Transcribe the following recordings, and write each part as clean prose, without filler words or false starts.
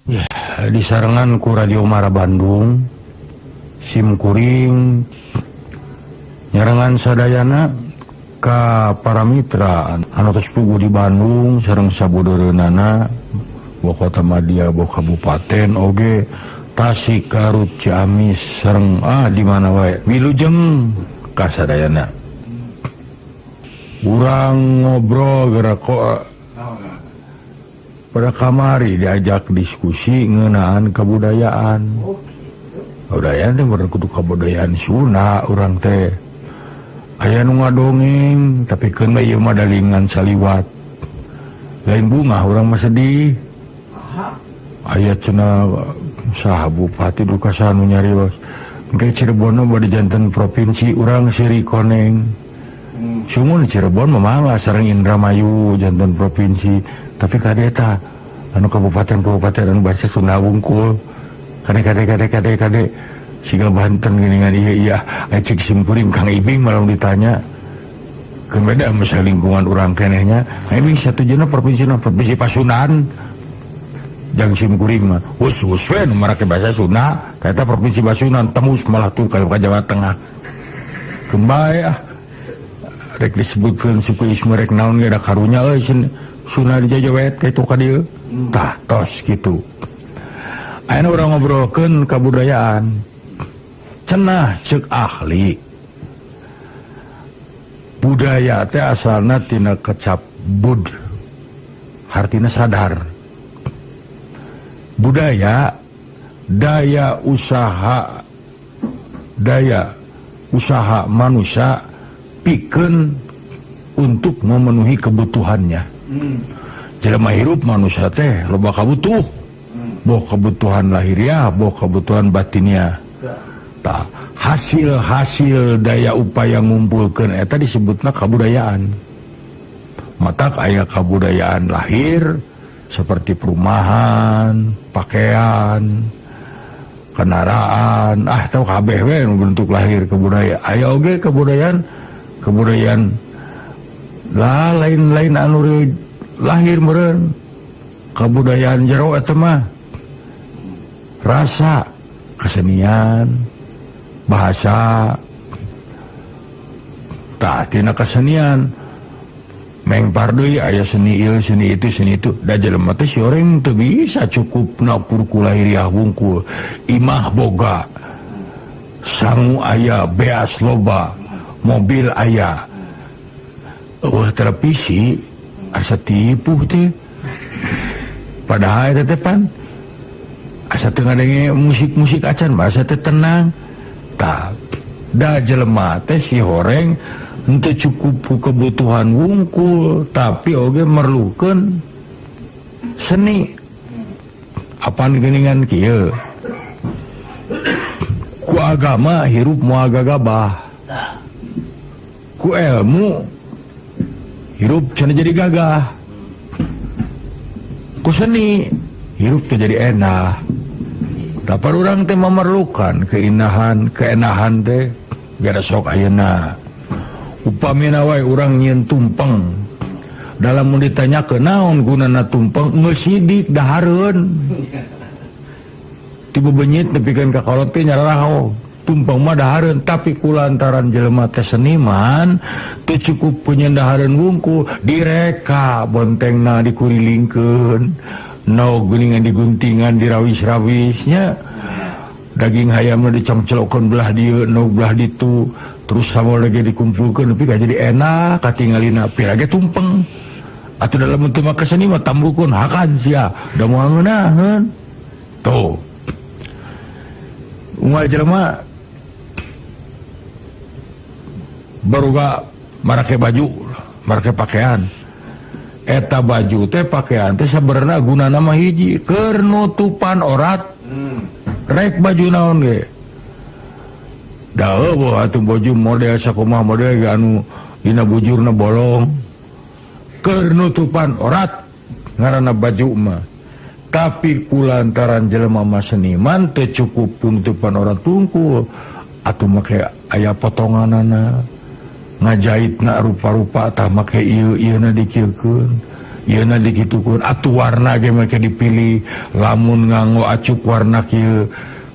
Ya, disarengan ku Radio Mara Bandung simkuring nyarengan sadayana ka para mitra anu tos puguh di Bandung sareng sabudeureunana boh kota madya boh kabupaten oge Tasik Garut Ciamis sareng di mana wae wilujeng ka sadayana. Urang ngobrol geura kok pada kamari diajak diskusi ngeunaan kebudayaan. Kebudayaan teh meureun kudu kebudayaan Sunda urang teh. Aya nu ngadongeng tapi keun we ieu mah dalingan saliwat. Lain bunga urang mah sedih. Aya cenah saha bupati duka saha nu nyarios. Engke Cirebon mah bade janten provinsi urang siri koneng. Sumun Cirebon mah mangga sareng Indramayu janten provinsi. Tapi kadeta anu kabupaten-kabupaten anu bahasa Sunda wungkul kade kade kade kade kade siga Banten geuningan ieu iya cek simkuring Kang Ibing malam ditanya keun beda masa lingkungan urang kenehnya Kang Ibing satujuna provinsi na provinsi Pasundan jang simkuring mah hus-hus we nu marake bahasa Sunda eta provinsi Pasundan tembus malah tuh ka Jawa Tengah keun bae ah rek disebutkeun suku ismu rek naon ge da karunya euy Sunda dijajawet kitu ka dieu tah tos kitu. Ayeuna urang ngobrolkeun kabudayaan. Cenah ceuk ahli. Budaya teh asalna tina kecap bud. Hartina sadar. Budaya daya usaha manusia pikeun untuk memenuhi kebutuhannya. Jelema hirup manusia teh loba kabutuh. Boh kebutuhan lahiriah, boh kebutuhan batiniah. Tah, hasil-hasil daya upaya ngumpulkeun eta disebutna kabudayaan. Matak aya kabudayaan lahir seperti perumahan, pakaian, kendaraan, tau kabeh we nu bentuk lahir kebudayaan. Aya oge kebudayaan lah lain-lain anu lahir meureun kabudayaan jero eta mah rasa kesenian bahasa tah tina kesenian mengpar deui aya seni ieu seni itu seni itu da jelema teh si oreng teu bisa cukup na ku lahiriah wungkul imah boga sangu aya beas loba mobil aya eueuh televisi asa tipuh teh padahal eta teh pan asa teu ngadenge musik-musik acan bahasa teh tenang tah da jelema teh si horeng henteu cukup ku kebutuhan wungkul tapi oge merlukeun seni apan geuningan kieu ku agama hirup moal gagabah ku ilmu hirup cenah jadi gagah ku seni hirup teh jadi enak. Tapi urang teh memerlukan keindahan keenahan teh gara sok ayeuna upamina wae urang nyieun tumpeng dalam mun ditanya ke naon gunana tumpeng geus sidik dahareun tiba benyit nepikeun ka kolot teh nyararaho tumpeng mah dahareun tapi kulantaran jelema teh seniman teu cukup penyendahareun wungkul direka bontengna dikurilingkeun no geuningan diguntingan dirawis-rawisnya daging hayamna dicongcelokeun belah dieu no belah ditu terus sama lagi dikumpulkeun nepi ka jadi enak katingalina pira ge tumpeng atuh dalam teu make seni mah tambrukeun hakan sia da moal ngeunaheun tuh unggal jelema baruga marake baju marake pakaian eta baju teh pakaian teh sabenerna gunana mah hiji keur nutupan orat rek baju naon ge da eueuh atuh baju model sakumaha model ge anu dina bujurna bolong keur nutupan orat ngaranna baju mah tapi kulantaran jelema mah seniman teu cukup nutupan orat tungkul atuh make aya potonganana ngajaitna rupa-rupa tah make ieu-ieuna dikieukeun Ieuna dikitukeun atuh warna ge make dipilih lamun nganggo acuk warna kieu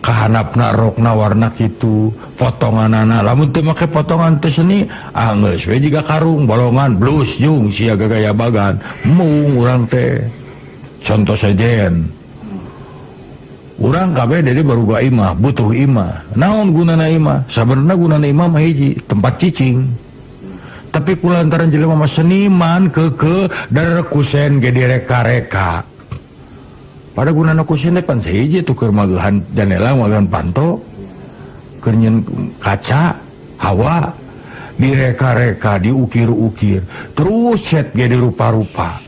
kahanapna rokna warna kitu potonganana lamun teu make potongan teu seni ah geus we jiga karung bolongan blus jung sia gagaya bagan mung urang teh contoh sejen urang kabeh jadi baru gua imah butuh imah naon gunana imah sabenerna gunana imah mah hiji tempat cicing tapi kulantaran jelema mah seniman keke dar kusen ge direka-reka pada gunana kusen teh pan sahiji tuh keur magehan janela magehan panto keur nyeun kaca hawa direka-reka diukir-ukir terus cet ge dirupa-rupa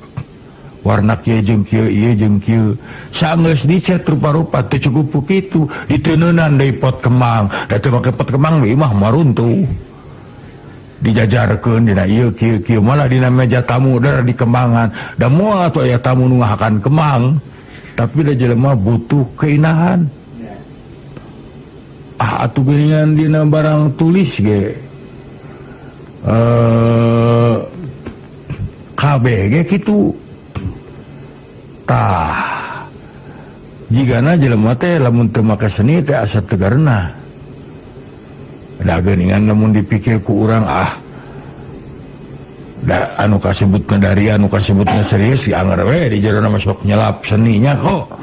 warna kieu jeung kieu ieu jeung kieu saenggeus dicet rupa-rupa teu cukup kitu diteuneunan deui pot kemang da teu make pot kemang we imah maruntuh dijajarkeun dina ieu kieu kieu malah dina meja tamu der di kembangan da moal atuh aya tamu nu ngahakan kemang tapi da jelema butuh keindahan ah atuh geuningan dina barang tulis ge kabeh ge kitu tah jigana jelema teh lamun teu make seni teh asa tegarna da geuningan lamun dipikir ku urang ah da anu kasebutna dari anu kasebutna serius si anger we di jerona masuk nyelap seninya kok.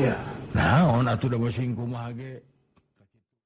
Naon atuh da masing kumaha ge.